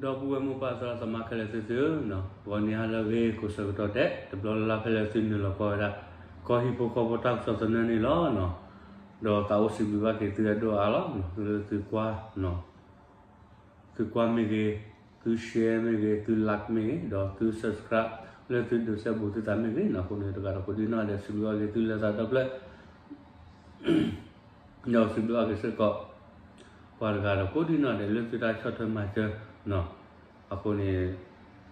ဒီပုၢ်ဝဲၢ်မိၢ်ပၢ်သရၣ်သမါခဲလၢာ်သုသုဧၢ, ဂီၤနံၤဟါလၢအဂ့ၤ ကိးဆၢကတီၢ်ဒဲး တဘျီလၢ်လၢ်ဖဲလၢသုနုာ်လီၤကွၢ်ဝဲဒၣ် ကီၢ်ဟံၣ်ဖိဃီဖိတၢ်ကစီၣ်သနၢၣ်န့ၣ်လီၤ. ဒီးသးအိၣ်စံးဘျုးဘၣ်က့ၤသုအဒိၣ်အါလီၤ, သုလၢသုကွၢ် သုကွၢ်မ့ၢ်ဂ့ၤ, သု share မ့ၢ်ဂ့ၤ, သု like မ့ၢ်ဂ့ၤ, ဒီးသု subscribe လၢသုဒုးစဲဘူးသုသးမ့ၢ်ဂ့ၤန့ၣ်, အဃိန့ၣ်တဂၤဒီးကိးဒံနီၢ်ဒဲး စံးဘျုးဘၣ်က့ၤသုလၢသးဒီဖျၢၣ် ဒီးစံးဘျုးဘၣ်က့ၤစ့ၢ်ကီး ပှၤတဂၤဒီးကိးဒံနီၢ်ဒဲး လၢသုတၢ်ဆီၣ်ထွဲမၤစၢၤန့ၣ်, အဃိန့ၣ်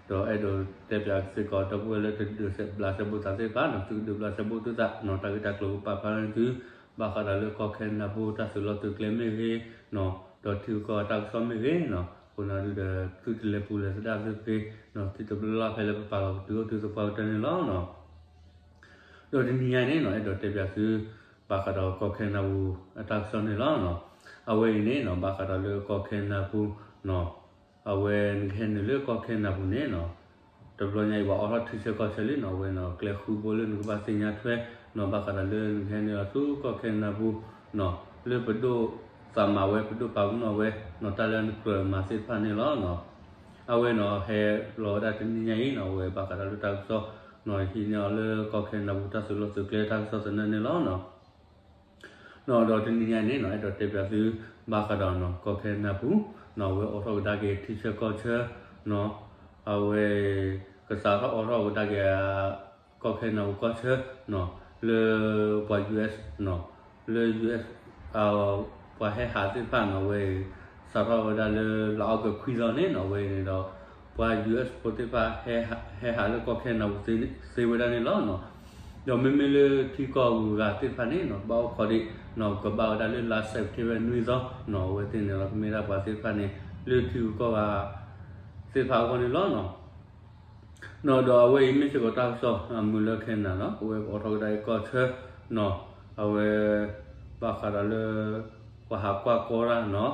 ဒီးအဲၣ်ဒိးတဲပၠးစ့ၢ်ကီး ဒီပုၢ်ဝဲၢ်လၢတဒုးဘျးစဲဘူးသးသ့ၣ်တဖၣ်န့ၣ် သုကဒုးဘျးစဲဘူးသုသးန့ၣ်, တၢ်ဂ့ၢ်တၢ်ကျိၤကပာ်ဖျါန့ၢ်သု ဘၣ်ဃးဒီးလၢကီၢ်ခဲနဒၤပူၤ တၢ်သုးလီၢ်သုးကျဲမ့ၢ်ဂ့ၤန့ၣ်, ဒီးထံဂုၤကီၢ်ဂၤတၢ်ကစီၣ်မ့ၢ်ဂ့ၤန့ၣ်, အဃိန့ၣ်ဒုးဒီး သုတလဲၤပူၤလဲၤသဒၣ်သုဂ့ၤန့ၣ်, သုတဘျီလၢ်လၢ်ဖဲလၢပပာ်လီၤပတုၤအိၣ်သုသပှၢ်ကတၢၢ်န့ၣ်လီၤ. ဒီးတနံၤညါအံၤန့ၣ်န့ၣ် အဲၣ်ဒိးတဲပၠးသု ဘၣ်ဃးဒီးကီၢ်ခဲနဒၤပူၤအတၢ်ကစီၣ်န့ၣ်လီၤ. အဝဲအံၤန့ၣ်န့ၣ် ဘၣ်ဃးဒီးလၢကီၢ်ခဲနဒၤပူၤန့ၣ်, အဝဲနကဟဲနုာ်လၢကီၢ်ခဲနဒၤပူၤန့ၣ်န့ၣ်, တဘျီညါအံၤပှၤအိးထီၣ်ထံဆၢကီၢ်ဆၢလံန့ၣ်, အဝဲန့ၣ် ကျဲဃုဘိလၢနကဘၣ်သ့ၣ်ညါထွဲန့ၣ်, ဘၣ်ဃးဒီးလၢနကဟဲနုာ်လီၤဆူကီၢ်ခဲနဒၤပူၤန့ၣ်, လၢပဒိၣ်သးမၤဝဲ ပဒိၣ်ပာ်ပနီၣ်ဝဲန့ၣ် တၢ်လၢနကြၢးမၤသ့ၣ်တဖၣ်န့ၣ်လီၤ. အဝဲန့ၣ် ဟဲလီၤဝဲဒၣ်တနံၤညါအံၤန့ၣ် အဝဲဘၣ်ဃးဒီးလၢတၢ်ကစီၣ်န့ၣ် ဟံးန့ၢ်အီၤလၢကီၢ်ခဲနဒၤပူၤ တၢ်သုးလီၢ်သုးကျဲတၢ်ကစီၣ်သနၢၣ်န့ၣ်လီၤ. ဒီးတနံၤညါအံၤန့ၣ်န့ၣ် အဲၣ်ဒိးတဲပၠးသု ဘၣ်ဃးဒီးန့ၣ် ကီၢ်ခဲနဒၤပူၤန့ၣ် အဝဲအိးထီၣ်ကဒါက့ၤထံဆၢကီၢ်ဆၢန့ၣ်, အဝဲ ကစးထီၣ်အိးထီၣ်ကဒါက့ၤ ကီၢ်ခဲနဒၤပူၤကီၢ်ဆၢန့ၣ် လၢပှၤ US န့ၣ်, လၢ US ပှၤဟဲဟးသ့ၣ်တဖၣ်န့ၣ် အဝဲ စးထီၣ်ဝဲဒၣ်လၢလါအီကူးခွံသီန့ၣ်န့ၣ် အဝဲန့ၣ်ဒီး ပှၤ US ဖိသ့ၣ်တဖၣ် ဟဲဟးလၢကီၢ်ခဲနဒၤပူၤသ့ဝဲဒၣ်န့ၣ်လီၤ. ဒီးမ့မ့ၢ်လၢထံကီၢ်ဂုၤဂၤသ့ၣ်တဖၣ်န့ၣ်န့ၣ် ကဘၣ်အိၣ်ခိးဒံးန့ၣ် ကဘၣ်ဝဲဒၣ်လၢလါစဲးပထ့ဘၢၣ်နွံသီန့ၣ် အဝဲသ့ၣ်န့ၣ်ဒီး ကမ့ၢ်ဒၣ်ပှၤသ့ၣ်တဖၣ်န့ၣ် လၢထံဂုၤကီၢ်ဂၤသ့ၣ်တဖၣ်အဂီၢ်န့ၣ်လီၤ. ဒီးအဝဲအံၤမ့ၢ်စ့ၢ်ကီးတၢ်ကစီၣ်အမုာ်လၢခဲနဒၤန့ၣ် အဝဲအိးထီၣ်ကဒါက့ၤကီၢ်ဆၢန့ၣ် အဝဲ ဘၣ်ဃးဒီးလၢ ပှၤဟးကွၢ်ကီတၢ်န့ၣ်,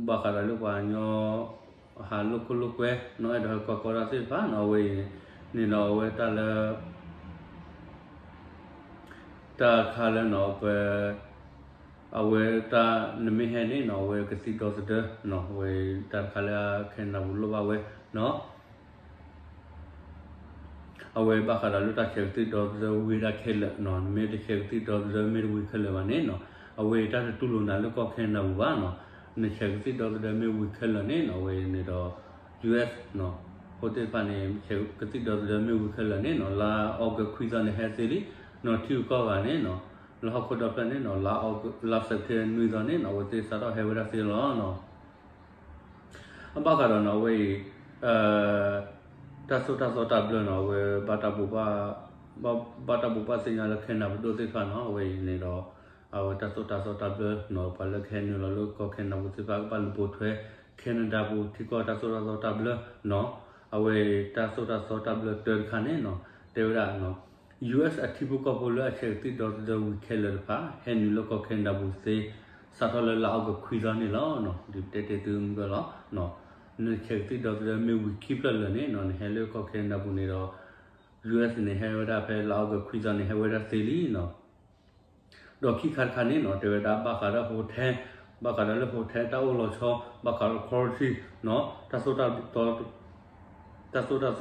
ဘၣ်ဃးဒီးလၢပှၤကညီ ဟးလိာ်ခိၣ်လိာ်ကွဲန့ၣ် အဲၣ်ဒိးဟဲကွၢ်ကီတၢ်သ့ၣ်တဖၣ်န့ၣ် အဝဲအံၤန့ၣ်ဒီး အဝဲတၢ်လၢ တၢ်တခါလၢန့ၣ် ပ အဝဲတၢ်နမ့ၢ်ဟဲန့ၣ်န့ၣ် အဝဲကသံၣ်ဒီသဒၢန့ၣ် အဝဲတၢ်တခါလၢခဲနဒၤပူၤလိၣ်ဘၣ်ဝဲန့ၣ် အဝဲဘၣ်ဃးဒီးလၢတၢ်ဆဲးကသံၣ်ဒီသဒၢဝံၤဒၣ်ခဲလၢာ်န့ၣ်, နမ့ၢ်တဆဲးကသံၣ်ဒီသဒၢမ့ၢ်တဝံၤခဲလၢာ်ဘၣ်န့ၣ်န့ၣ်, အဝဲတၢ်တတူၢ်လိာ်နၤလၢကီၢ်ခဲနဒၤပူၤဘၣ်န့ၣ်, နဆဲးကသံၣ်ဒီသဒၢမ့ၢ်ဝံၤခဲလၢာ်န့ၣ်န့ၣ် အဝဲန့ၣ်ဒီး US န့ၣ် ဖိသ့ၣ်တဖၣ်န့ၣ် ဆဲးကသံၣ်ဒီသဒၢမ့ၢ်ဝံၤခဲလၢာ်န့ၣ်န့ၣ် လါအီကူးခွံသီန့ၣ်ဟဲသ့လံန့ၣ်, ထံဂုၤကီၢ်ဂၤန့ၣ်န့ၣ် လၢဟီၣ်ခိၣ်ဒီဖျၢၣ်န့ၣ်န့ၣ် လါအီကူး လါစဲးပထ့ဘၢၣ်နွံသီန့ၣ်န့ၣ် အဝဲသ့ၣ်စးထီၣ်ဟဲဝဲဒၣ်သ့လီၤန့ၣ် အဘၣ်ဃးဒီးန့ၣ် အဝဲအံၤ တၢ်သိၣ်တၢ်သီတၢ်ဘျၢန့ၣ် အဝဲ ဘၣ်တၢ်ဘိးဘၣ်သ့ၣ်ညါလၢခဲနဒၤပဒိၣ်သ့ၣ်တဖၣ်န့ၣ် အဝဲအံၤန့ၣ်ဒီး အဝဲတၢ်သိၣ်တၢ်သီတၢ်ဘျၢန့ၣ် ပှၤလၢကဟဲနုာ်လီၤလၢကီၢ်ခဲနဒၤပူၤသ့ၣ်တဖၣ် ကဘၣ်လူၤပိာ်ထွဲ ခဲနဒၤပူၤထံကီၢ်တၢ်သိၣ်တၢ်သီတၢ်ဘျၢန့ၣ်, အဝဲတၢ်သိၣ်တၢ်သီတၢ်ဘျၢတၢတခါန့ၣ်န့ၣ် တဲဝဲဒၣ် US အထံဖိကီၢ်ဖိလၢအဆဲးကသံၣ်ဒီသဒၢဝံၤခဲလၢာ်တဖၣ် ဟဲနုာ်လၢကီၢ်ခဲနဒၤပူၤသ့ စးထီၣ်လၢလါအီကူးခွံသီန့ၣ်လီၤ. ဒ်ပတဲတဲသုမုၢ်ကၢလီၤ, နဆဲးကသံၣ်ဒီသဒၢမ့ၢ်ဝံၤခံဖျၢၣ်လၢာ်န့ၣ်န့ၣ် နဟဲလၢကီၢ်ခဲနဒၤပူၤန့ၣ်ဒီး US န့ၣ်ဟဲဝဲဒၣ်ဖဲလါအီကူးခွံသီန့ၣ် ဟဲဝဲဒၣ်သ့လံန့ၣ် ဒီးခံခါတခါန့ၣ်န့ၣ် တဲဝဲဒၣ်ဘၣ်ဃးဒီး hotel, ဘၣ်ဃးဒီးလၢ hotel တၢ်အိၣ်လီၤဆီ, ဘၣ်ဃးဒီး quarantine န့ၣ် တၢ်သိၣ်တၢ်သီ တၢ်သိၣ်တၢ်သီ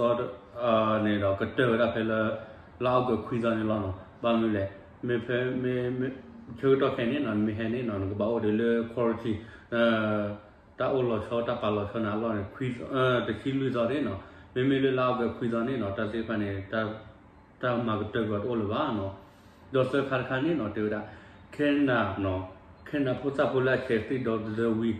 န့ၣ်ဒီး ကတၢၢ်ဝဲဒၣ်ဖဲလၢ လါအီကူးခွံသီန့ၣ်လီၤန့ၣ်. ဘၣ်မနုၤလဲၣ်, မ့ၢ်ဖဲ မ့ၢ် ဆၢကတီၢ်ခဲအံၤန့ၣ်န့ၣ် နမ့ၢ်ဟဲန့ၣ်န့ၣ် နကဘၣ်အိၣ်ဒီးလၢ quarantine တၢ်အိၣ်လီၤဆီ တၢ်ပာ်လီၤဆီန့ၣ်အလီၢ်န့ၣ် ခွံ တဆံလွံၢ်သီန့ၣ်န့ၣ်. မ့မ့ၢ်လၢလါအီကူးခွံသီန့ၣ်န့ၣ် တၢ်သ့ၣ်တဖၣ်န့ၣ် တၢ်မၤကတၢၢ်ကွံာ်တအိၣ်လၢၤဘၣ်န့ၣ်. ဒီးသၢခါတခါန့ၣ်န့ၣ် တဲဝဲဒၣ် ခဲနဒၤ ခဲနဒၤဖိသၣ်ဖိလၢအဆဲးကသံၣ်ဒီသဒၢဝံၤ ဒီး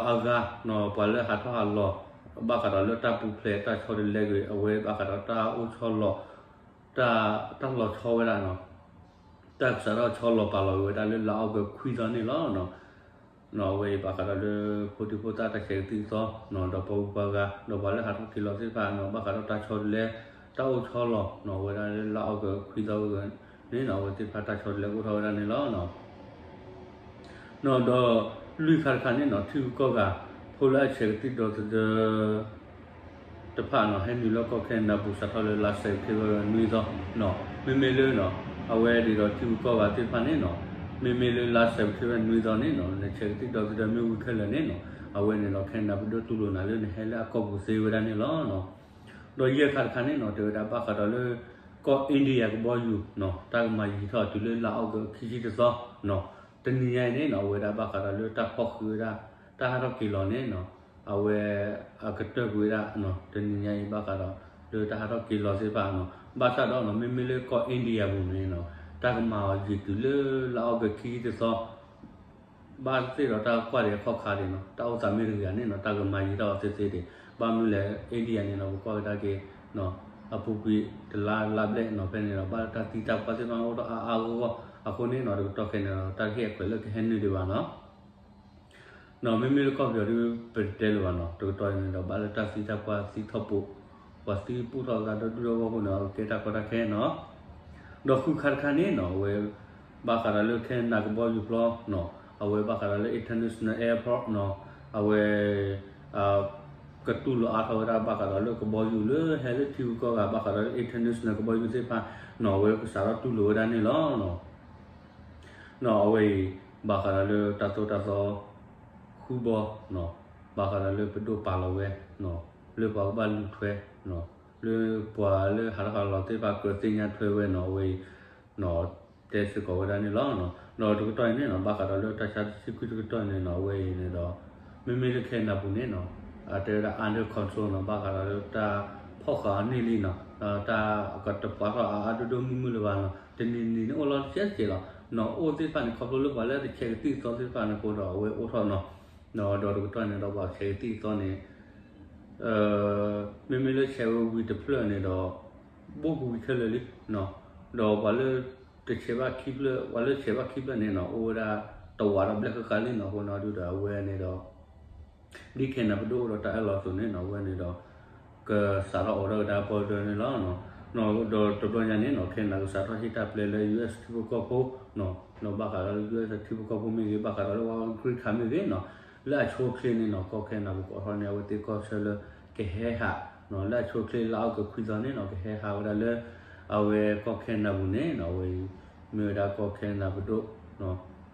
အဂၤ ပှၤလၢဟးထီၣ်ဟးလီၤ ဘၣ်ဃးဒီးလၢတၢ်ပူၤဖျဲးတၢ်ဆီတလဲကွံာ် အဝဲဘၣ်ဃးဒီးတၢ်အိၣ်ဆီလီၤ တၢ်လီၤဆီဝဲဒၣ်န့ၣ် တၢ်ကစးထီၣ်ဆီလီၤပာ်လီၤက့ၤဝဲဒၣ်လၢလါအီကူးခွံသီန့ၣ်လီၤ. အဝဲအံၤဘၣ်ဃးဒီးလၢ ဖိဒံဖိသၣ်တၢ်ဆဲးကသံၣ်သီန့ၣ် ဒီးပှၤဂုၤပှၤဂၤ ဒီးပှၤလၢဟးထီၣ်က့ၤလီၤသ့ၣ်တဖၣ်န့ၣ် ဘၣ်ဃးဒီးတၢ်ဆီတလဲ တၢ်အိၣ်ဆီလီၤန့ၣ် ဝဲဒၣ်လၢလါအီကူးခွံသီန့ၣ်န့ၣ် အဝဲသ့ၣ်တဖၣ်တၢ်ဆီတလဲကအိၣ်ထီၣ်ဝဲဒၣ်န့ၣ်လီၤ. ဒီးလွံၢ်ခါတခါန့ၣ်န့ၣ် ထံဂုၤကီၢ်ဂၤ ဖိလၢအဆဲးကသံၣ်ဒီသဒၢ တဖၣ်န့ၣ် ဟဲနုာ်လၢကီၢ်ခဲနဒၤပူၤ စးထီၣ်လၢလါစဲးပထ့ဘၢၣ်နွံသီန့ၣ်. မ့မ့ၢ်လၢ အဝဲဒၣ်ဒီးထံဂုၤကီၢ်ဂၤသ့ၣ်တဖၣ်န့ၣ်န့ၣ် မ့မ့ၢ်လၢလါစဲးပထ့ဘၢၣ်နွံသီန့ၣ်န့ၣ် နဆဲးကသံၣ်ဒီသဒၢမ့ၢ်ဝံၤခဲလၢာ်န့ၣ်န့ၣ် အဝဲန့ၣ်ဒီး ခဲနဒၤပဒိၣ်တူၢ်လိာ်နၤလၢနဟဲလၢအကီၢ်ပူၤသ့ဝဲဒၣ်န့ၣ်လီၤ. ဒီးယဲၢ်ခါတခါန့ၣ်နီၤ တဲဝဲဒၣ်ဘၣ်ဃးဒီးလၢ ကီၢ် India ကဘီယူၤနီၤ တၢ်ကမၤယံၤထီၣ်တုၤလၢလါအီကူးခံဆံတသီနီၤ, တနံၤညါအံၤန့ၣ်နီၤ အဝဲဒၣ်ဘၣ်ဃးဒီးလၢတၢ်ဖီၣ်ဃုာ်ဝဲဒၣ် တၢ်ဟးထီၣ်က့ၤလီၤန့ၣ်နီၤ အဝဲ အကတၢၢ်ကွံာ်ဝဲဒၣ် တနံၤညါအံၤဘၣ်ဃးဒီး လၢတၢ်ဟးထီၣ်က့ၤလီၤသ့ၣ်တဖၣ်နီၤ, ဘၣ်ဆၣ်ဒီးနီၤ မ့မ့ၢ်လၢကီၢ် India ပူၤန့ၣ်နီၤ တၢ်ကမၤအီၤယံၤတုၤလၢလါအီကူးခံဆံတသီ ဘၣ်သ့ၣ်ဒီးတၢ်ကွၢ်ဒံးအခီၣ်ခါဒံးနီၤ တၢ်အိၣ်သးမ့ၢ်တဂ့ၤဧါန့ၣ်နီၤ တၢ်ကမၤယံၤထီၣ်အီၤသ့သ့ဒံး, ဘၣ်မနုၤလဲၣ် India န့ၣ်နီၤ ပကွၢ်ကဒါက့ၤ အပူၤကွံာ်တလါလါဘျဲၣ်နီၤ ဖဲန့ၣ်ဒီး ဘၣ်တၢ်သံတၢ်ပှၢ်သ့ၣ်တဖၣ်န့ၣ် အိၣ်ထီၣ်အါအါဂီၢ်ဂီၢ် အဃိန့ၣ်နီၤ တကတီၢ်ခဲအံၤန့ၣ်ဒီး တၢ်တဟ့ၣ်အခွဲးလၢကဟဲနုာ်ဒံးဘၣ်နီၤ နီၤ မ့မ့ၢ်လၢကီၢ်ပယီၤဒုး ပတတဲလၢၤဘၣ်နီၤ တကတီၢ်အံၤန့ၣ်ဒီး ဘၣ်လၢတၢ်သံတၢ်ပှၢ်သံထီၣ်ပိး, ပှၤသံပူၣ်ထီၣ်အသးဒီဒူၣ်ဒီဂီၢ်အဃိန့ၣ် အကဲတၢ်ကီတၢ်ခဲနီၤ, ဒီးဃုခါတခါန့ၣ်နီၤ အဝဲ ဘၣ်ဃးဒီးလၢခဲနဒၤကဘီယူၤပျီနီၤ အဝဲဘၣ်ဃးဒီးလၢ international airport နီၤ အဝဲ ကတူၢ်လိာ်အါထီၣ်ဝဲဒၣ် ဘၣ်ဃးဒီးလၢကဘီယူၤလၢဟဲလၢထံဂုၤကီၢ်ဂၤ ဘၣ်ဃးဒီးလၢ international ကဘီယူၤသ့ၣ်တဖၣ်နီၤ အဝဲကစးထီၣ်တူၢ်လိာ်ဝဲဒၣ်န့ၣ်လီၤ. နီၤ အဝဲအံၤ ဘၣ်ဃးဒီးလၢတၢ်သိၣ်တၢ်သီ ဃုဘီနီၤ ဘၣ်ဃးဒီးလၢပဒိၣ်ပာ်လီၤဝဲနီၤ လၢပှၤကဘၣ်လူၤထွဲနီၤ လၢပှၤလၢဟးထီၣ်ဟးလီၤသ့ၣ်တဖၣ် ကြၢးသ့ၣ်ညါထွဲဝဲနီၤ အဝဲအံၤနီၤ တဲစ့ၢ်ကီးဝဲဒၣ်န့ၣ်လီၤ. ဒီးတကတီၢ်အံၤန့ၣ်နီၤ ဘၣ်ဃးဒီးလၢတၢ်ဆါတဆံခွံတကတီၢ်န့ၣ်နီၤ အဝဲအံၤန့ၣ်ဒီး မ့မ့ၢ်လၢခဲနဒၤပူၤန့ၣ်နီၤ အတဲဝဲဒၣ် under control နီၤ ဘၣ်ဃးဒီးလၢတၢ်ဖီၣ်ဃာ်အီၤန့ၢ်လံနီၤ တၢ်ကတပှဲၤထီၣ်အါအါဒိၣ်ဒိၣ်မုၢ်မုၢ်လၢၤဘၣ်နီၤ တနံၤနံၤန့ၣ်အိၣ်လီၤတကဲတကဲလီၤနီၤ အိၣ်သ့ၣ်တဖၣ်န့ၣ် ခီဖျိလၢပှၤလၢတဆဲးကသံၣ်သီသ့ၣ်တဖၣ်န့ၣ်အဃိဒီး အဝဲအိၣ်ထီၣ်နီၤ ဒီးတကတီၢ်န့ၣ်ဒီးပှၤဆဲးကသံၣ်သီန့ၣ် မ့မ့ၢ်လၢဆဲးဝဲဝံၤတဖျၢၣ်န့ၣ်ဒီး ဘိၣ်ကဝံၤခဲလၢာ်လံနီၤ ဒီးပှၤလၢတဆဲးဘၣ်ခံဖျၢၣ် ပှၤလၢဆဲးဘၣ်ခံဖျၢၣ်န့ၣ်နီၤ အိၣ်ဝဲဒၣ်တဝးဒီးဘျဲၣ်ဃၣ်ဃၣ်လံနီၤ အဃိနီၤဒုဒီးအဝဲန့ၣ်ဒီး ဒ်ခဲနဒၤပဒိၣ်အိၣ်ဒီးတၢ်အၢၣ်လီၤအသိးန့ၣ်နီၤ အဝဲန့ၣ်ဒီး ကစးထီၣ်အိးထီၣ်ကဒါ border န့ၣ်လီၤ. ဒီးတဘျီညါန့ၣ်နီၤ ခဲနဒၤကစးထီၣ်ဟ့ၣ်တၢ်ပျဲလၢ US ထံဖိကီၢ်ဖိနီၤ ဒီးဘၣ်ဃးဒီးလၢ US ထံဖိကီၢ်ဖိမ့ၢ်ဂ့ၤ ဘၣ်ဃးဒီးလၢပှၤ green card မ့ၢ်ဂ့ၤနီၤ လၢအဆိအချ့န့ၣ်နီၤ ကီၢ်ခဲနဒၤပူၤကအိးထီၣ်န့ၣ် အဝဲသ့ၣ်ကီၢ်ဆၢလၢကဟဲဟးနီၤ လၢအဆိအချ့လါအီကူးခွံသီန့ၣ်နီၤ ကဟဲဟးဝဲဒၣ်လၢ အဝဲကီၢ်ခဲနဒၤပူၤန့ၣ်နီၤ အဝဲ မ့ၢ်ဝဲဒၣ်ကီၢ်ခဲနဒၤပဒိၣ်နီၤ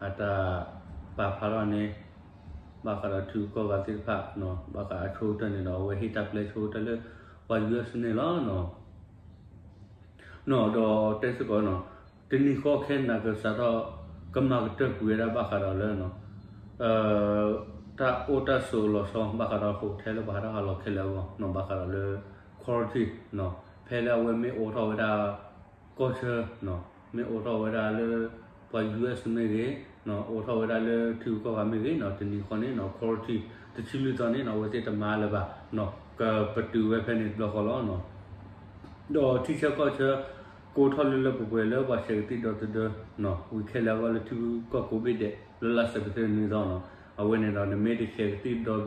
အတၢ်ပာ်ဖျါထီၣ်န့ၣ် ဘၣ်ဃးဒီးထံဂုၤကီၢ်ဂၤသ့ၣ်တဖၣ်နီၤ ဘၣ်ဃးအဆိကတၢၢ်န့ၣ်ဒီး အဝဲဟ့ၣ်တၢ်ပျဲဆိကတၢၢ်လၢ ပှၤ US န့ၣ်လီၤနီၤ. နီၤ ဒီးတဲစ့ၢ်ကီးနီၤ တနံၤဃီခဲနဒၤကစးထီၣ် ကမၤကတၢၢ်ကွံာ်ဝဲဒၣ်ဘၣ်ဃးဒီးလၢနီၤ တၢ်အိၣ်တၢ်ဆိးလီၤဆီ ဘၣ်ဃးဒီး hotel လၢပှၤဟးထီၣ်ဟးလီၤခဲလၢာ်အဂီၢ်နီၤ ဘၣ်ဃးဒီးလၢ quarantine နီၤ ဖဲလၢအဝဲမ့ၢ်အိးထီၣ်ဝဲဒၣ် ကီၢ်ဆၢနီၤ မ့ၢ်အိးထီၣ်ဝဲဒၣ်လၢ ပှၤ US မ့ၢ်ဂ့ၤနီၤ အိးထီၣ်ဝဲဒၣ်လၢထံဂုၤကီၢ်ဂၤမ့ၢ်ဂ့ၤနီၤ တနံၤဃီန့ၣ်နီၤ quarantine တဆံလွံၢ်သီန့ၣ်နီၤ အဝဲသ့ၣ်တမၤလၢၤဘၣ်နီၤ ကပတုာ်ဝဲဖဲန့ၣ်တဘျီဃီလီၤနီၤ. ဒီးထံဆၢကီၢ်ဆၢ ကအိးထီၣ်လၢလၢပှဲၤပှဲၤလၢပှၤဆဲးကသံၣ်ဒီသဒၢနီၤ ဝံၤခဲလၢာ်အဂီၢ်လၢထံဂုၤကီၢ်ကိးဘ့ၣ်ဒဲး လၢလါစဲးပထ့ဘၢၣ်နွံသီနီၤ အဝဲန့ၣ်ဒီး နမ့ၢ်တဆဲးကသံၣ်ဒီသဒၢ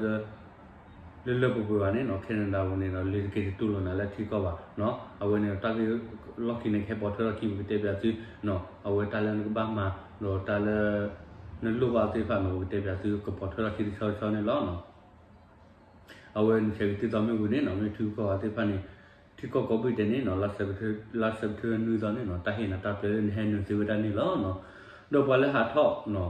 လၢလၢပှဲၤပှဲၤဘၣ်န့ၣ်နီၤ ခဲနဒၤပူၤန့ၣ်ဒီး လံာ်တက့ၤတတူၢ်လိာ်နၤလၢထံကီၢ်ဘၣ်နီၤ အဝဲန့ၣ်ဒီး တၢ်ဂ့ၢ်လီၢ်ခံန့ၣ် ကဟဲပိာ်ထွဲထီၣ်ခံ ပကတဲပၠးသုနီၤ အဝဲတၢ်လၢနကဘၣ်မၤ ဒီးတၢ်လၢ နလိၣ်ဘၣ်သ့ၣ်တဖၣ်နီၤ ပကတဲပၠးသု ကပိာ်ထွဲထီၣ်ခံတဆီဆီန့ၣ်လီၤနီၤ. အဝဲနဆဲးကသံၣ်သီမ့ၢ်ဝံၤန့ၣ်နီၤ မ့ၢ်ထံဂုၤကီၢ်ဂၤသ့ၣ်တဖၣ်န့ၣ် ထံကီၢ်ကိးဘ့ၣ်ဒဲးန့ၣ်နီၤ လါစဲးပထ့ လါစဲးပထ့ဘၢၣ်နွံသီန့ၣ်နီၤ တၢ်ဟ့ၣ်နၤတၢ်ပျဲလၢနဟဲနုာ်သ့ဝဲဒၣ်န့ၣ်လီၤနီၤ. ဒီးပှၤလၢဟးထီၣ်နီၤ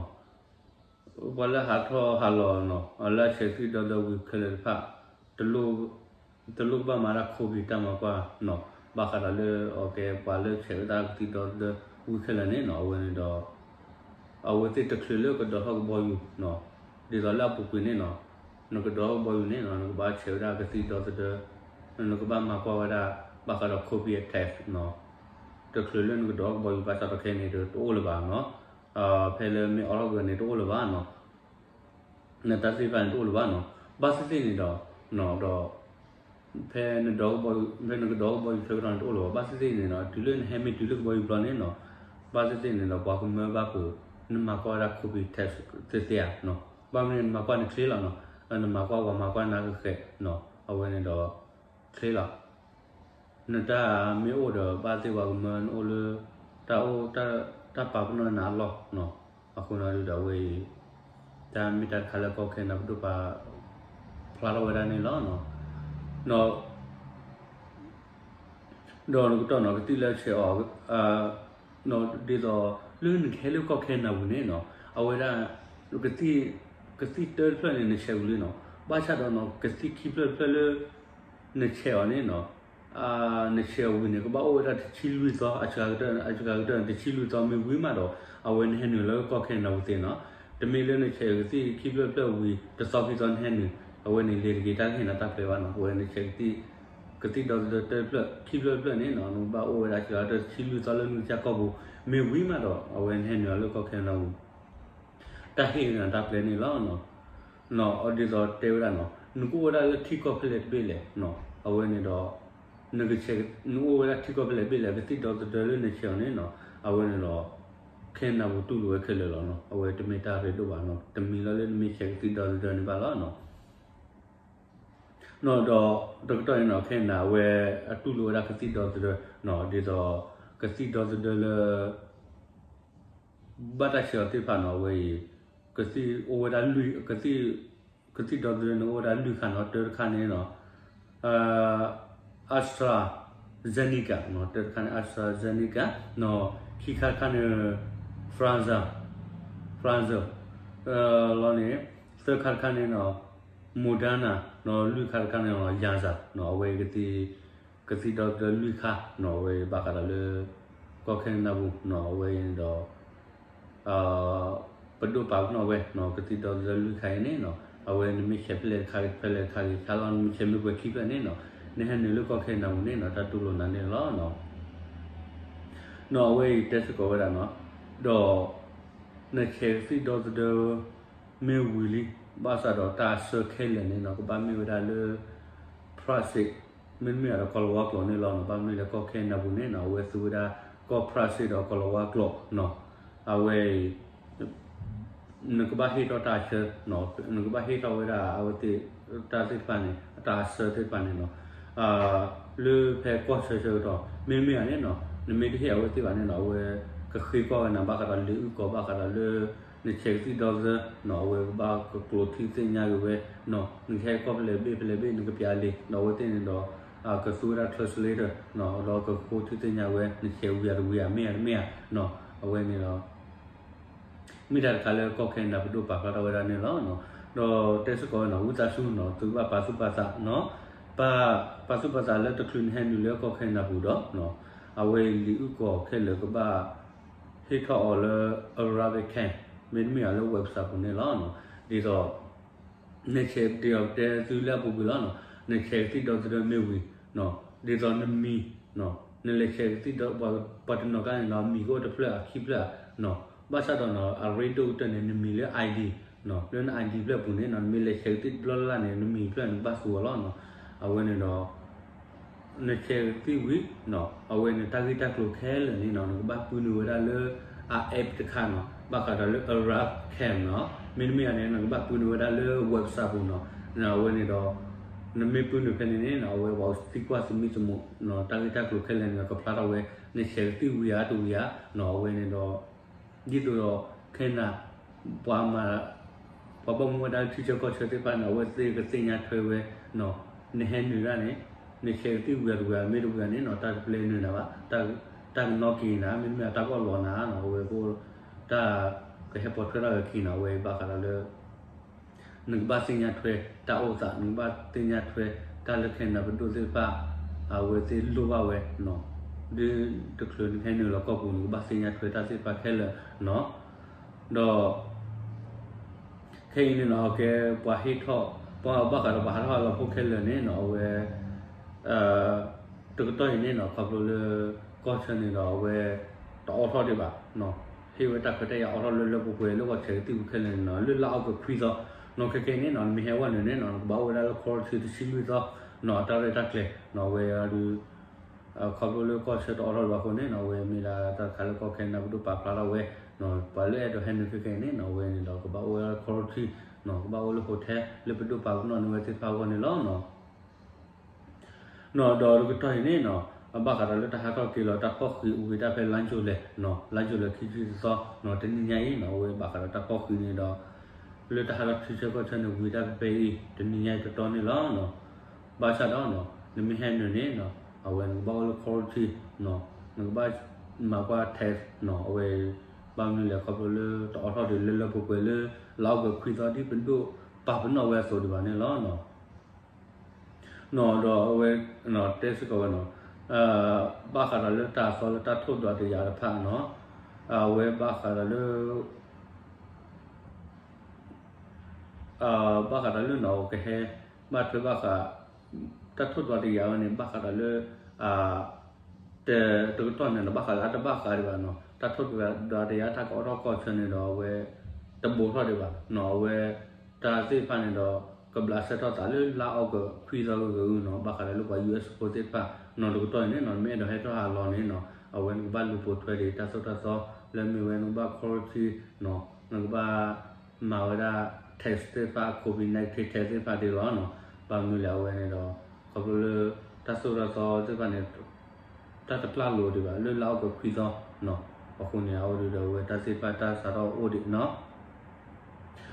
ပှၤလၢဟးထီၣ်ဟးလီၤနီၤ လၢအဆဲးကသံၣ်ဒီသဒၢဝံၤခဲလၢာ်တဖၣ် တလိၣ် တလိၣ်ကဘၣ်မၤတၢ် COVID တၢ်မၤကွၢ်နီၤ ဘၣ်ဃးဒီးလၢ အကဲ ပှၤလၢဆဲးဝဲဒၣ်ကသံၣ်ဒီသဒၢဝံၤခဲလၢာ်န့ၣ်နီၤ အဝဲန့ၣ်ဒီး အဝဲသ့ၣ်တချုးလၢကဒိးထီၣ်ကဘီယူၤနီၤ ဒ်သိးလၢအပူၤကွံာ်န့ၣ်နီၤ နကဒိးထီၣ်ကဘီယူၤန့ၣ်နီၤ နကဘၣ်ဆဲးဝဲဒၣ်ကသံၣ်ဒီသဒၢ နကဘၣ်မၤကွၢ်ဝဲဒၣ် ဘၣ်ဃးဒီး COVID test နီၤ တချုးလၢနကဒိးထီၣ်ကဘီယူၤ ဘၣ်ဆၣ်ဒီးခဲအံၤန့ၣ်ဒီး တအိၣ်လၢၤဘၣ်နီၤ ဖဲလၢမ့ၢ်အိးထီၣ်က့ၤန့ၣ် တအိၣ်လၢၤဘၣ်နီၤ နတၢ်သ့ၣ်တဖၣ်န့ၣ်တအိၣ်လၢၤဘၣ်နီၤ ဘၣ်သ့ၣ်သ့ၣ်န့ၣ်ဒီး ဒီး ဖဲနဒိးကဘီယူၤ ဖဲနကဒိးကဘီယူၤဆၢကတီၢ်န့ၣ်တအိၣ်လၢၤဘၣ် ဘၣ်သ့ၣ်သ့ၣ်န့ၣ်ဒီး တုၤလၢနဟဲမ့ၢ်တုၤလၢကဘီယူၤပျီန့ၣ်နီၤ ဘၣ်သ့ၣ်သ့ၣ်န့ၣ်ဒီး ပှၤကမၢဘၣ်ပှၤ နမၤကွၢ်ဝဲဒၣ် COVID test သ့သ့ဧါနီၤ ဘၣ်မနုၤ နမၤကွၢ်န့ၣ်ချ့လီၤနီၤ နမၤကွၢ်ပှၤမၤကွၢ်နၤကဃဲၤနီၤ အဝဲန့ၣ်ဒီး ချ့လီၤ နတၢ်မ့ၢ်အိၣ်ဒီး ဘၣ်သ့ၣ်ပှၤကမၢနအိၣ်လၢ တၢ်အိၣ် တၢ်ပာ်ပနီၣ်နၤအလီၢ်နီၤ အဃိန့ၣ်ဒီးအဝဲအံၤ တၢ်မ့ၢ်တၢ်တခါလၢကီၢ်ခဲနဒၤပဒိၣ်ပာ်ဖျါထီၣ်ဝဲဒၣ်န့ၣ်လီၤနီၤ ဒီးနကတီၢ်နီၤ ကသံၣ်လၢဆဲးအီၤ ဒ်သိး လၢနကဟဲလၢကီၢ်ခဲနဒၤပူၤန့ၣ်နီၤ အဝဲဒၣ် ကသံၣ် ကသံၣ်တၢတဖျၢၣ်န့ၣ် နဆဲးဝံၤလံနီၤ. ဘၣ်ဆၣ်ဒီးနီၤ ကသံၣ်ခံဖျၢၣ်တဖျၢၣ်လၢ နဆဲးအီၤန့ၣ်နီၤ, နဆဲးအီၤဝံၤန့ၣ် ကဘၣ်အိၣ်ဝဲဒၣ်တဆံလွံၢ်သီ, အစှၤကတၢၢ်, အစှၤကတၢၢ်န့ၣ် တဆံလွံၢ်သီမ့ၢ်ဝံၤမးဒီး အဝဲနဟဲနုာ်လၢကီၢ်ခဲနဒၤပူၤသ့နီၤ. တမ့ၢ်လၢနဆဲးကသံၣ်ခံဖျၢၣ်တဖျၢၣ်ဝံၤ တသီခံသီနဟဲနုာ်, အဝဲန့ၣ် လဲၤတက့ၤတၢ်ကဟ့ၣ်နၤတၢ်ပျဲဘၣ်နီၤ. အဝဲနဆဲးကသံၣ်, ကသံၣ်ဒီသဒၢတဖျၢၣ်, ခံဖျၢၣ်တဖျၢၣ်န့ၣ်နီၤ, နကဘၣ်အိၣ်ဝဲဒၣ်စှၤကတၢၢ်တဆံလွံၢ်သီလၢနကစၢ်ကီၢ်ပူၤ မ့ၢ်ဝံၤမးဒီး အဝဲနဟဲနုာ်လၢကီၢ်ခဲနဒၤပူၤ တၢ်ဟ့ၣ်နၤတၢ်ပျဲန့ၣ်လီၤ. နီၤ, ဒ်သိးတဲဝဲဒၣ်နီၤ, နကအိၣ်ဝဲဒၣ်လၢထံကီၢ်ဖဲလဲၣ်တဘ့ၣ်လဲၣ်နီၤ, အဝဲန့ၣ်ဒီး နအိၣ်ဝဲဒၣ်ထံကီၢ်ဖဲလဲၣ်တဘ့ၣ်လဲၣ်, ကသံၣ်ဒီသဒၢလၢနဆဲးအီၤန့ၣ်နီၤ, အဝဲန့ၣ်ဒီး ခဲနဒၤပူၤတူၢ်လိာ်ဝဲခဲလၢာ်လီၤနီၤ. အဝဲတမ့ၢ်တၢ်ရ့ဒိၣ်ဘၣ်နီၤ, တမံၤလီၤလၢနမ့ၢ်ဆဲးကသံၣ်ဒီသဒၢန့ၣ်ဘၣ်လီၤနီၤ. နီၤ, ဒီးတကတီၢ်အံၤနီၤ, ခဲနဒၤအဝဲအတူၢ်လိာ်ဝဲဒၣ်ကသံၣ်ဒီသဒၢနီၤ, ဒ်သိး ကသံၣ်ဒီသဒၢလၢ ဘၣ်တၢ်ဆဲးအီၤသ့ၣ်တဖၣ်နီၤ, အဝဲအံၤ ကသံၣ်အိၣ်ဝဲဒၣ်လွံၢ်, ကသံၣ်, ကသံၣ်ဒီသဒၢန့ၣ်အိၣ်ဝဲဒၣ်လွံၢ်ခါနီၤ, တၢတခါန့ၣ်နီၤ, AstraZeneca နီၤ, တၢတခါန့ၣ် AstraZeneca နီၤ, ခံခါတခါန့ၣ် Pfizer, Pfizer လီၤန့ၣ်, သၢခါတခါန့ၣ်နီၤ Moderna နီၤ, လွံၢ်ခါတခါန့ၣ်နီၤ Janssen နီၤ, အဝဲကသံၣ်, ကသံၣ်ဒီသဒၢလွံၢ်ခါနီၤ, အဝဲဘၣ်ဃးဒီးလၢ ကီၢ်ခဲနဒၤပူၤနီၤ, အဝဲန့ၣ်ဒီး ပဒိၣ်ပာ်ပနီၣ်ဝဲနီၤ, ကသံၣ်ဒီသဒၢလွံၢ်ခါအံၤန့ၣ်နီၤ, အဝဲနမ့ၢ်ဆဲးဖဲလဲၣ်တခါဂ့ၤ ဖဲလဲၣ်တခါဂ့ၤ, ဆါလီၤနမ့ၢ်ဆဲးမ့ၢ်ပှဲၤခံဖျၢၣ်န့ၣ်နီၤ, နဟဲနုာ်လၢကီၢ်ခဲနဒၤပူၤန့ၣ်နီၤ, တၢ်တူၢ်လိာ်နၤန့ၣ်လီၤနီၤ. နီၤ, အဝဲအံၤတဲစ့ၢ်ကီးဝဲဒၣ်နီၤ, ဒီး နဆဲးကသံၣ်ဒီသဒၢ မ့ၢ်ဝံၤလံ, ဘၣ်ဆၣ်ဒီးတၢ်ဆၢခဲလၢာ်န့ၣ်နီၤ, ကဘၣ်မ့ၢ်ဝဲဒၣ်လၢ ဖရၣ်စ့ၣ်, မ့တမ့ၢ်ဒီးကီၤလၤဝါကျိာ်န့ၣ်လီၤနီၤ, ဘၣ်မနုၤလဲၣ် ကီၢ်ခဲနဒၤပူၤန့ၣ်နီၤ, အဝဲသူဝဲဒၣ် ကီၢ်ဖရၣ်စ့ၣ်ဒီးကီၤလၤဝါကျိာ်နီၤ, အဝဲအံၤ နကဘၣ်ဟ့ၣ်ထီၣ်တၢ်ဆၢ, နကဘၣ်ဟ့ၣ်ထီၣ်ဝဲဒၣ်အဝဲသ့ၣ် တၢ်သ့ၣ်တဖၣ်န့ၣ်, တၢ်ဆၢသ့ၣ်တဖၣ်န့ၣ်နီၤ, လၢဖဲကီၢ်ဆၢဆၢကတီၢ် မ့မ့ၢ်ဧါန့ၣ်နီၤ, နမ့ၢ်တဟ့ၣ်အဝဲသ့ၣ်ဘၣ်န့ၣ်နီၤ, အဝဲကဃ့ကွၢ်ဝဲနၤ ဘၣ်ဃးဒီးလံာ်အုၣ်ကီၤ ဘၣ်ဃးဒီးလၢ နဆဲးကသံၣ်ဒီသဒၢနီၤ, အဝဲကဘၣ်ကကျိးထံသ့ၣ်ညါက့ၤဝဲနီၤ, နကဟဲကီၢ်ဖဲလဲၣ်တဘ့ၣ်ဖဲလဲၣ်တဘ့ၣ် နကပျးလံာ်နီၤ, အဝဲသ့ၣ်န့ၣ်ဒီး ကသူဝဲဒၣ် translator နီၤ, ဒီးကဃိထံသ့ၣ်ညါဝဲ နဆဲးဝံၤဧါတဝံၤဧါ မ့ၢ်ဧါတမ့ၢ်ဧါနီၤ, အဝဲန့ၣ်ဒီး မ့ၢ်တၢ်တခါလၢကီၢ်ခဲနဒၤပဒိၣ်ပာ်ဖျါထီၣ်ဝဲဒၣ်န့ၣ်လီၤ. ဒီးတဲစ့ၢ်ကီးဝဲနီၤ, ဝံသးစူၤနီၤ, သုကဘၣ်ပာ်သူၣ်ပာ်သးနီၤ, ပာ်, ပာ်သူၣ်ပာ်သးလၢတချုးနဟဲနုာ်လၢကီၢ်ခဲနဒၤပူၤဒီးနီၤ, အဝဲလံာ်အုၣ်ကီၤခဲလၢာ်ကဘၣ် ဟ့ၣ်ထီၣ်အီၤလၢ Arabic Cam မ့တမ့ၢ်အီၤလၢ website ပူၤန့ၣ်လီၤ. ဒ်သိး နဆဲးဒ်အတဲသုလၢအပူၤကွံာ်လီၤနီၤ, နဆဲးကသံၣ်ဒီသဒၢမ့ၢ်ဝံၤ, ဒ်သိးနမံၤ, နလဲၤဆဲးကသံၣ်ဒီ, ပှၤတနီၤကျါန့ၣ်နီၤ မံၤကအိၣ်တဖျၢၣ်ဧါခံဖျၢၣ်ဧါ, ဘၣ်ဆၣ်ဒီးနီၤ အရ့ဒိၣ်ကတၢၢ်န့ၣ် နမံၤလၢ ID နီၤ, လၢန ID ဖျၢၣ်ပူၤန့ၣ်နီၤ, နမ့ၢ်လဲၤဆဲးကသံၣ်တဘျီလၢ်လၢ်န့ၣ် နမံၤဖျၢၣ်နကဘၣ်သူအီၤလီၤနီၤ. အဝဲန့ၣ်ဒီး နဆဲးကသံၣ်ဝံၤနီၤ, အဝဲန့ၣ်တၢ်ဂ့ၢ်တၢ်ကျိၤခဲလၢာ်န့ၣ်နီၤ, နကဘၣ်ပုၢ်နုာ်ဝဲဒၣ်လၢ အ app တခါနီၤ, ဘၣ်ဃးဒီးလၢ Arab Cam နီၤ, မ့တမ့ၢ်အီၤန့ၣ် နကဘၣ်ပုၢ်နုာ်ဝဲဒၣ်လၢ website ပူၤနီၤ. အဝဲန့ၣ်ဒီး နမ့ၢ်ပုၢ်နုာ်ဖဲန့ၣ်န့ၣ်နီၤ, အဝဲပှၤသံကွၢ်သမံသမိးနီၤ, တၢ်ဂ့ၢ်တၢ်ကျိၤခဲလၢာ်န့ၣ် ကဖျါထီၣ်ဝဲ နဆဲးကသံၣ်ဝံၤဧါတဝံၤဧါနီၤ, အဝဲန့ၣ်ဒီး ဒ်သိးဒီး ခဲနဒၤ ပှၤမၤ ပှၤဘၣ်မူဝဲဒၣ်ထံဆၢကီၢ်ဆၢသ့ၣ်တဖၣ်န့ၣ် အဝဲသ့ၣ်ကသ့ၣ်ညါထွဲဝဲနီၤ, နဟဲနုာ်ဒၣ်န့ၣ် နဆဲးကသံၣ်ဝံၤဧါတဝံၤဧါ မ့ၢ်တဝံၤဧါန့ၣ်နီၤ, တၢ်တပျဲနုာ်နၤဘၣ်, တၢ်ကနီၣ်က့ၤနၤ မ့တမ့ၢ်တၢ်ကီၢ်လီၤနၤနီၤ, အဝဲကအိၣ် တၢ်ကဟဲပိာ်ထွဲထီၣ်ဝဲခံနီၤ, အဝဲဘၣ်ဃးဒီးလၢ နကဘၣ်သ့ၣ်ညါထွဲတၢ်အိၣ်သး, နကဘၣ်သ့ၣ်ညါထွဲတၢ်လၢခဲနဒၤပဒိၣ်သ့ၣ်တဖၣ် အဝဲသ့ၣ်လိၣ်ဘၣ်ဝဲနီၤ, ဒ်တချုးနဟဲနုာ်လီၤကီၢ်ပူၤ နကဘၣ်သ့ၣ်ညါထွဲတၢ်သ့ၣ်တဖၣ်ခဲလၢာ်နီၤ, ဒီး ခဲအံၤန့ၣ်နီၤ ကဲ ပှၤဟ့ၣ်ထီၣ်, ပှၤဘၣ်ဃးဒီးပှၤဟးထီၣ်ဟးလီၤဖိခဲလၢာ်န့ၣ်နီၤ, အဝဲ တကတီၢ်အံၤန့ၣ်နီၤ ခီဖျိလၢ ကီၢ်ဆၢန့ၣ်ဒီးအဝဲ တအိးထီၣ်ဒံးဘၣ်နီၤ, ဟ့ၣ်ဝဲတၢ်ခွဲးတၢ်ယာ်အိးထီၣ်လၢလၢပှဲၤပှဲၤလၢပှၤဆဲးကသံၣ်ဝံၤခဲလၢာ်န့ၣ်နီၤ, လၢလါအီကူးခွံသီနီၤ, ခဲကနံၣ်အံၤန့ၣ်နီၤ နမ့ၢ်ဟဲဝဲနုာ်န့ၣ်နီၤ နကဘၣ်အိၣ်ဝဲဒၣ်လၢ quarantine တဆံလွံၢ်သီနီၤ, အတၢ်ရဲၣ်တၢ်ကျဲၤနီၤ, အဝဲဒုး ခီဖျိလၢကီၢ်ဆၢတအိးထီၣ်ဒံးဘၣ်အဃိန့ၣ်နီၤ, အဝဲမ့ၢ်ဒၣ်တၢ်တခါလၢကီၢ်ခဲနဒၤပဒိၣ်ပာ်ဖျါထီၣ်ဝဲနီၤ, ပှၤလၢအဲၣ်ဒိးဟဲနုာ်ခဲကနံၣ်အံၤန့ၣ်နီၤ အဝဲန့ၣ်ဒီးကဘၣ်အိၣ်ဝဲဒၣ်လၢ quarantine နီၤ, ကဘၣ်အိၣ်လၢ hotel လၢပဒိၣ်ပာ်ပနီၣ်န့ၢ်ဝဲသ့ၣ်တဖၣ်အဂီၢ်န့ၣ်လီၤနီၤ. နီၤ ဒီးတကတီၢ်အံၤန့ၣ်နီၤ အဘၣ်ဃးဒီးလၢတၢ်ဟးထီၣ်က့ၤလီၤတၢ်ဖီၣ်ဃံးဝံၤတၢ်ဖဲ လါယူၤလဲၣ်နီၤ, လါယူၤလဲၣ်ခံဆံတသီနီၤ, တနံၤညါအံၤနီၤ အဝဲဘၣ်ဃးဒီးတၢ်ဖီၣ်ဃံးန့ၣ်ဒီး လၢတၢ်ဟးထီၣ်ထံဆၢကီၢ်ဆၢန့ၣ် ဝံၤတၢ်ဖဲဖဲအံၤ တနံၤညါအံၤတတီၤန့ၣ်လီၤနီၤ. ဘၣ်ဆၣ်ဒီးနီၤ နမ့ၢ်ဟဲနုာ်န့ၣ်နီၤ အဝဲနကဘၣ်အိၣ်လၢ quarantine နီၤ, နကဘၣ်မၤကွၢ် test နီၤ, အဝဲ ဘၣ်မနုၤလဲၣ် ခီဖျိလၢတအိးထီၣ်ဒံးလၢလၢပှဲၤပှဲၤလၢ လါအီကူးခွံသီဒ်ပဒိၣ်ပာ်ပနီၣ်ဝဲအသိးဒံးဘၣ်န့ၣ်လီၤ. နီၣ်ဒီးအဝဲ တဲစ့ၢ်ကီးဝဲနီၣ်, ဘၣ်ဃးဒီးလၢတၢ်အသီလၢတၢ်ထိၣ်ဒွးတယၤတဖၣ်နီၣ်, အဝဲဘၣ်ဃးဒီးလၢ ဘၣ်ဃးဒီးလၢနီၣ် ကဟဲ ဘၣ်ထွဲဘၣ်ဃး တၢ်ထိၣ်ဒွးတယၤဝဲန့ၣ် ဘၣ်ဃးဒီးလၢ တကတီၢ်န့ၣ်ဒီး ဘၣ်ဃးလၢအတဘၣ်ဃးဒံးဘၣ်နီၣ်, တၢ်ထိၣ်ဒွးတယၤတၢ်ကအိးထီၣ်ကီၢ်ဆၢန့ၣ်ဒီး အဝဲ တဘူးထီၣ်ဒံးဘၣ်နီၣ်, အဝဲ တၢ်သ့ၣ်တဖၣ်န့ၣ်ဒီး ကဘျးစဲထီၣ်သးလၢလါအီကူးခွံသီဂ့ၤဂ့ၤနီၣ်, ဘၣ်ဃးဒီးလၢပှၤ U S ဖိသ့ၣ်တဖၣ်နီၣ် တကတီၢ်အံၤန့ၣ်နီၣ် မ့ၢ်အဲၣ်ဒိးဟဲထီၣ်ဟးလီၤန့ၣ်နီၣ် အဝဲနကဘၣ်လူၤပိာ်ထွဲဒံးတၢ်သိၣ်တၢ်သီ လၢမ့ၢ်ဝဲနကဘၣ် quarantine နီၣ်, နကဘၣ် မၤဝဲဒၣ် test သ့ၣ်တဖၣ် COVID nineteen test သ့ၣ်တဖၣ်ဒံးလီၤနီၣ်, ဘၣ်မနုၤလဲၣ်အဝဲန့ၣ်ဒီး ခီဖျိလၢ တၢ်သိၣ်တၢ်သီသ့ၣ်တဖၣ်န့ၣ် တၢ်တပျၢ်လိာ်ဒံးဘၣ် လၢလါအီကူးခွံသီနီၣ်, အဃိန့ၣ် အဝဲဒၣ်ဒီးအဝဲတၢ်သ့ၣ်တဖၣ်တၢ်စးထီၣ်အိၣ်ဒံးနီၣ်,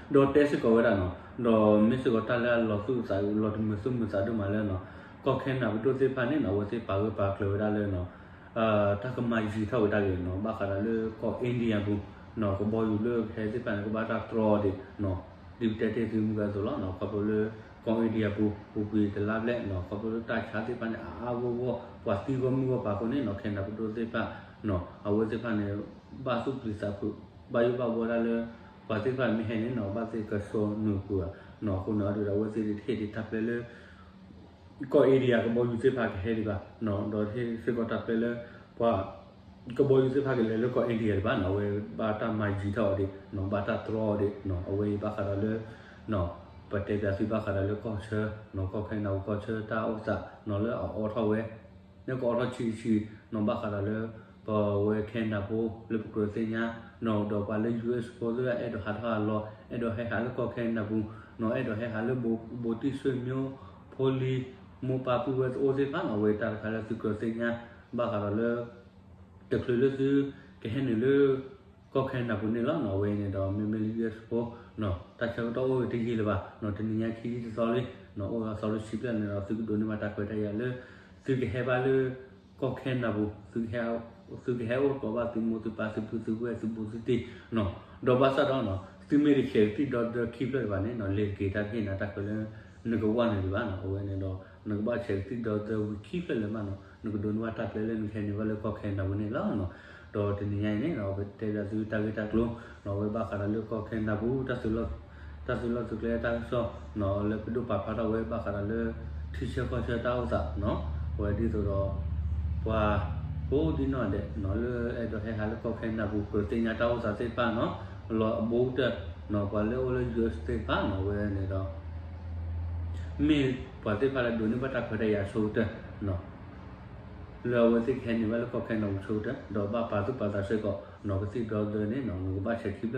ဒီးတဲစ့ၢ်ကီးဝဲဒၣ်နီၣ်, ဒီးမ့ၢ်စ့ၢ်ကီးတၢ်လၢအလီၤသူၣ်အုးသးအုး လီၤတမုာ်သူၣ်မုာ်သးဒိၣ်မးလၢနီၣ်, ကီၢ်ခဲနဒၤပဒိၣ်သ့ၣ်တဖၣ်န့ၣ်နီၣ် အဝဲသ့ၣ်ပာ်ဂၢၢ်ပာ်ကျၢၤဝဲဒၣ်လၢနီၣ် တၢ်ကမၤယံၤထီၣ်ဝဲဒၣ်ဂ့ၤနီၣ်, ဘၣ်ဃးဒီးလၢကီၢ် India ပူၤနီၣ် ကဘီယူၤလၢကဟဲသ့ၣ်တဖၣ်န့ၣ် ကဘၣ်တၢ်တြီအီၤဒံးနီၣ်, ဒ်ပတဲတ့ၢ်သုမုၢ်ဂၤအသိးလီၤနီၣ်, ခီဖျိလၢကီၢ် India ပူၤ ပူၤကွံာ်တလါဘျဲၣ်နီၣ်, ခီဖျိလၢတၢ်ဆါသ့ၣ်တဖၣ်န့ၣ် အါအါဂီၢ်ဂီၢ် ပှၤသံဂီၢ်မုၢ်ဂီၢ်ပၤအဃိန့ၣ်နီၣ် ခဲနဒၤပဒိၣ်သ့ၣ်တဖၣ်နီၣ် အဝဲသ့ၣ်တဖၣ်န့ၣ် ဘၣ်သူၣ်ပျံၤသးဖုး ဘၣ်ယိၣ်ဘၣ်ဘှီဒၣ်လၢ ပှၤသ့ၣ်တဖၣ်မ့ၢ်ဟဲန့ၣ်နီၣ် ဘၣ်သ့ၣ်ကဆှီနုာ်ပှၤနီၣ်, အဃိန့ၣ် အဒိဒီးအဝဲသ့ၣ်တဟ့ၣ်ဒံးတၢ်ပျဲလၢ ကီၢ် India ကဘီယူၤသ့ၣ်တဖၣ်ကဟဲဒံးဘၣ်နီၣ်, ဒီးဟ့ၣ်စ့ၢ်ကီးတၢ်ပျဲလၢ ပှၤ ကဘီယူၤသ့ၣ်တဖၣ်ကလဲၤလၢကီၢ် India ဒံးဘၣ်နီၣ်, အဝဲဘၣ်တၢ်မၤယံၤထီၣ်အီၤဒံးနီၣ်, ဘၣ်တၢ်တြီအီၤဒံးနီၣ်, အဝဲအံၤဘၣ်ဃးဒီးလၢ ပတဲပၠးသုဘၣ်ဃးဒီးလၢကီၢ်ဆၢနီၣ်, ကီၢ်ခဲနဒၤကီၢ်ဆၢတၢ်အိၣ်သးနီၣ် လၢအအိးထီၣ်ဝဲ လၢကအိးထီၣ်ဆံးဆံးနီၣ်, ဘၣ်ဃးဒီးလၢ ပဝဲခဲနဒၤဖိလၢပကြၢးသ့ၣ်ညါနီၣ်, ဒီးပှၤလၢ U S ဖိသ့ၣ်တဖၣ်အဲၣ်ဒိးဟးထီၣ်ဟးလီၤ, အဲၣ်ဒိးဟဲဟးလၢကီၢ်ခဲနဒၤပူၤနီၣ်, အဲၣ်ဒိးဟဲဟးလၢဘိးတံၢ်ဆွေမျိုး ဖိလံၤ မိၢ်ပၢ်ပုၢ်ဝဲၢ်သ့ၣ်အိၣ်သ့ၣ်တဖၣ်နီၣ်, အဝဲတၢ်တခါလၢသုကြၢးသ့ၣ်ညါ ဘၣ်ဃးဒီးလၢ တချုးလၢသုကဟဲနုာ်လၢ ကီၢ်ခဲနဒၤပူၤန့ၣ်လီၤနီၣ်, အဝဲန့ၣ်ဒီးမ့မ့ၢ်လၢ U S ဖိနီၣ် တၢ်ဆၢကတီၢ်အိၣ်တယံာ်လၢၤဘၣ်နီၣ်, တနံၤညါခံဆံတသီလံနီၣ်, အိၣ်အသီလၢဆံဘျဲၣ်န့ၣ်ဒီး သုကဒိးန့ၢ်ဘၣ်တၢ်ခွဲးတၢ်ယာ်လၢ သုကဟဲဘၣ်လၢ ကီၢ်ခဲနဒၤပူၤ သုကဟဲအိၣ်သကိးဘၣ်သုမိၢ်သုပၢ်သုပုၢ်သုဝဲၢ်သုဘူးသုတံၢ်နီၣ်, ဒီးဘၣ်ဆၣ်ဒီးနီၣ် သုမ့ၢ်တဆဲးကသံၣ်ဒီသဒၢခံဖျၢၣ်ဒံးဘၣ်န့ၣ်နီၣ်, လ့ၤတက့ၤတၢ်တဟ့ၣ်နၤတၢ်ခွဲးလၢ နကဝဲနုာ်ဒံးဘၣ်နီၣ်, အဝဲန့ၣ်ဒီး နကဘၣ်ဆဲးကသံၣ်ဒီသဒၢဝံၤခံဖျၢၣ်လၢၤမးနီၣ်, နကဒိးန့ၢ်ဘၣ်တၢ်ပျဲလၢနကဟဲနုာ်ဘၣ်လၢကီၢ်ခဲနဒၤပူၤန့ၣ်လီၤနီၣ်, ဒီးတနံၤညါအံၤန့ၣ်ဒီး ပတဲပၠးသုတၢ်ဂ့ၢ်တၢ်ကျိၤနီၣ်, အဝဲဘၣ်ဃးဒီးလၢကီၢ်ခဲနဒၤပူၤ တၢ်သုးလီၢ်သုးကျဲတၢ်ကစီၣ်နီၣ်, လၢပဒိၣ်ပာ်ဖျါထီၣ်ဝဲဘၣ်ဃးဒီးလၢ ထံဆၢကီၢ်ဆၢတၢ်အိၣ်သးနီၣ်, အဝဲဒ်သိးဒီး ပှၤ ကိးဒံနီၣ်ဒဲးနီၣ် လၢအဲၣ်ဒိးဟဲဟးလၢကီၢ်ခဲနဒၤပူၤ ကြၢးသ့ၣ်ညါတၢ်အိၣ်သးသ့ၣ်တဖၣ်နီၣ်, လီၤအဘူးကတၢၢ်နီၣ်, ပှၤလၢအိၣ်လၢ U S သ့ၣ်တဖၣ်နီၣ်, အဝဲန့ၣ်ဒီး မ့ၢ်ပှၤသ့ၣ်တဖၣ်လၢဒိးန့ၢ်ဘၣ်တၢ်ခွဲးတၢ်ယာ်ဆိကတၢၢ်နီၣ်, လၢအဝဲသ့ၣ်ကဟဲနုာ်ဘၣ်လၢကီၢ်ခဲ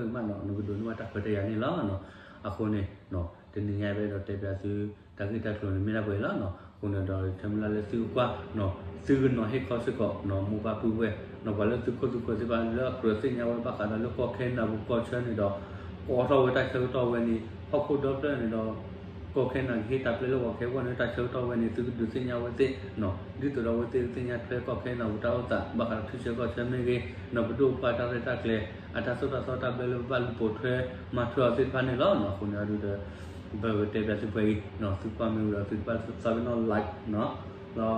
နဒၤပူၤဆိကတၢၢ် ဒီးဘၣ်ပာ်သူၣ်ပာ်သးစ့ၢ်ကီးနီၣ်, ကသံၣ်ဒီသဒၢန့ၣ်နီၣ်, နကဘၣ်ဆဲးခံဖျၢၣ်ကမၣ်နီၣ်, နကဒိးန့ၢ်ဘၣ်တၢ်ခွဲးတၢ်ယာ်န့ၣ်လီၤနီၣ်, အဃိန့ၣ် တနံၤညါအံၤ ပအဲၣ်ဒိးတဲပၠးသု တၢ်ဂ့ၢ်တၢ်ကျိၤန့ၣ်မ့ၢ်ဒၣ်ပှဲၤအံၤလီၤနီၣ်, အဃိန့ၣ်ဒီး ဆၢမုၢ်လၢ်လၢသုကကွၢ်နီၣ်, သုကနီၤဟ့ၣ်ခီစ့ၢ်ကီးနီၣ်, မိၢ်ပၢ်ပုၢ်ဝဲၢ်နီၣ်, ပှၤလၢသုခိၣ်သုဃၢၤသ့ၣ်တဖၣ်လၢအကြၢးသ့ၣ်ညါဝဲဘၣ်ဃးဒီးလၢကီၢ်ခဲနဒၤပူၤကီၢ်ဆၢန့ၣ်ဒီး ကအိးထီၣ်ဝဲတၢ်ဆၢကတီၢ်ဝဲန့ၣ် ဟီၣ်ခိၣ်ဒီဖျၢၣ်န့ၣ်ဒီး ကီၢ်ခဲနဒၤကဟ့ၣ်တၢ်ပျဲလၢပှၤကဟဲဝဲန့ၣ် တၢ်ဆၢကတီၢ်ဝဲန့ၣ် သုကဒုးသ့ၣ်ညါဝဲသ့ၣ်နီၣ်, ဒ်သိးဒီးအဝဲသ့ၣ်ကသ့ၣ်ညါထွဲကီၢ်ခဲနဒၤပူၤတၢ်အိၣ်သး ဘၣ်ဃးဒီးထံဆၢကီၢ်ဆၢမ့ၢ်ဂ့ၤနီၣ်, ပဒိၣ်ပပှၢ်တၢ်ရဲၣ်တၢ်ကျဲၤ အတၢ်သိၣ်တၢ်သီတၢ်ဘျၢလၢပဘၣ်လူၤပိာ်ထွဲမၤထွဲအီၤသ့ၣ်တဖၣ်န့ၣ်လီၤနီၣ်, အဃိန့ၣ်အဒုဒီး ပကတဲပၠးသုပှဲၤအံၤနီၣ်, သုကွၢ်မ့ၢ်ဝံၤဒီး သုတဘၣ်သးပ့ၤနီၣ် like နီၣ်, ဒီး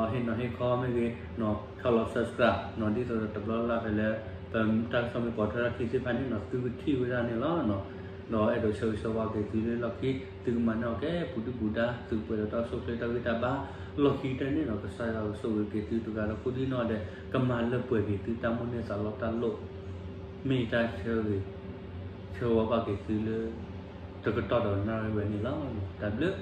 ဟ့ၣ်နီၤဟ့ၣ်ခီမ့ၢ်ဂ့ၤနီၣ်, ဆီၣ်လီၤ subscribe နီၣ်, ဒ်သိးဒီးတဘျီလၢ်ဖဲလၢ ပတၢ်ကစီၣ်မ့ၢ်ပိာ်ထွဲထီၣ်ခံသ့ၣ်တဖၣ်န့ၣ်နီၣ်, သုကထံၣ်ဝဲဒၣ်န့ၣ်လီၤနီၣ်, ဒီးအဲၣ်ဒိးဆၢဂ့ၤဆၢဝါက့ၤသုလၢလီၢ်ခံ သုကမၤန့ၢ်အီၤကဲပူၤဒုၣ်ပူၤဒါ သုကပှဲၤဒီးတၢ်အိၣ်ဆူၣ်အိၣ်ချ့တၢ်ဂံၢ်တၢ်ဘါ လီၢ်ခံကတၢၢ်န့ၣ်နီၣ်, ကစၢ်ယွၤကဆိၣ်ဂ့ၤက့ၤသုတဂၤဒီးကိးဒံနီၣ်ဒဲး ကမၤလၢပှဲၤက့ၤသုတၢ်မိၣ်န့ၢ်သးလီတၢ်လိၣ် မ့ၢ်တၢ်ဆၢဂ့ၤ ဆၢဝါဘၣ်က့ၤသုလၢ တကတီၢ်ဒီးနၣ်ရံၣ်ဝဲန့ၣ်လီၤ. တၢ်ဘျုး